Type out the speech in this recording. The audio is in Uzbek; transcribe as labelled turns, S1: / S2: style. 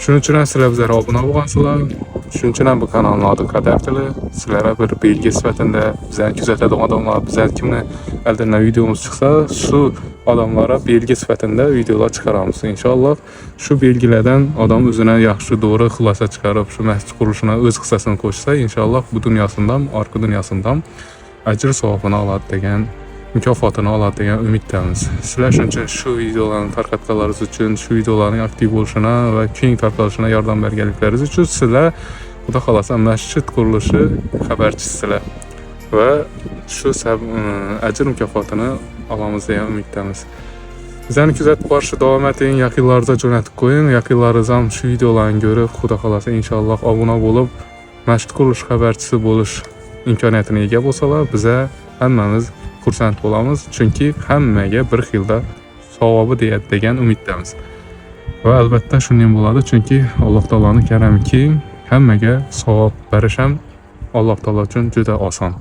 S1: Shuning uchun ham sizlar bizlarga obuna bo'lgansizlar. Shuning uchun ham bu kanalning adi Qadar tili. Sizlarga bir belgi sifatida bizlarni kuzatadigan odamlar, bizlar kimni oldindan videomiz chiqsa, shu odamlarga belgi sifatida videolar chiqaramiz inshaalloh. Shu belgilardan odam o'zini yaxshi, to'g'ri xulosa chiqarib, shu masjid qurilishina o'z hissasini qo'shsa, inshaalloh bu dunyosidan, orqa dunyosidan ajr savobini oladi degan, mukofotini oladi degan umiddamiz. Sizlar shuning uchun shu videolarni tarqatganlaringiz uchun, shu videolarning aktiv bo'lishina va keng tarqalishina yordam berganliklaringiz uchun sizlar, Xudo xohlasa, masjid qurilishi xabarchisizlar va shu ajr mukofotini olamiz degan umiddamiz. Bizlarni kuzatib borishni davom eting, yaqinlaringizga jo'natib qo'ying. Yaqinlaringiz ham shu videolarni ko'rib, Xudo xohlasa, inshaalloh obuna bo'lib, masjid qurilishi xabarchisi bo'lish imkoniyatini ega bo'lsalar, biza hammamiz xursand bo'lamiz, chunki hammaga bir xilda savobi deyadi degan umiddamiz. Va albatta shunday bo'ladi, chunki Alloh taoloning karami keng, hammaga savob berish ham Alloh taolo uchun juda oson.